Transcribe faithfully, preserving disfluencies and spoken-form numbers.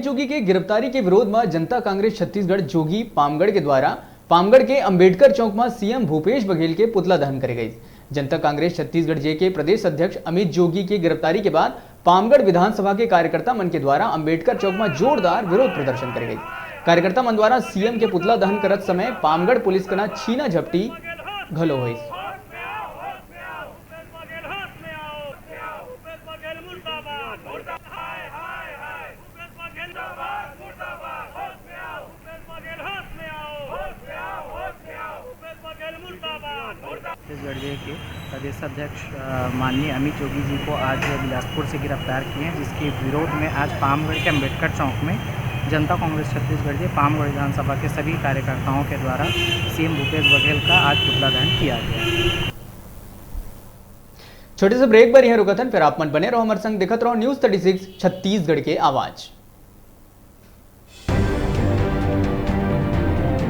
जोगी के गिरफ्तारी के विरोध म जनता कांग्रेस छत्तीसगढ़ जोगी पामगढ़ के द्वारा पामगढ़ के अंबेडकर चौक म सीएम भूपेश बघेल के पुतला दहन करे गइस। जनता कांग्रेस छत्तीसगढ़ जे के प्रदेश अध्यक्ष अमित जोगी के गिरफ्तारी के बाद पामगढ़ विधानसभा के कार्यकर्ता मन के द्वारा अंबेडकर चौक म जोरदार विरोध प्रदर्शन करे गइस। कार्यकर्ता मन द्वारा सीएम के पुतला दहन करत समय पामगढ़ पुलिस कना छीना झपटी घलो होइस। छत्तीसगढ़ के प्रदेश अध्यक्ष, अ, माननीय अमित जोगी जी को आज बिलासपुर से गिरफ्तार किए हैं, जिसके विरोध में आज पामगढ़ के अंबेडकर चौक में जनता कांग्रेस छत्तीसगढ़ के पामगढ़ विधानसभा के सभी कार्यकर्ताओं के द्वारा सीएम भूपेश बघेल का आज पुतला दहन किया गया। छोटे से ब्रेक बर इहाँ रुकत हन, फिर आप मन बने रहो हमर संग, देखत रहो News Thirty Six छत्तीसगढ़ के आवाज।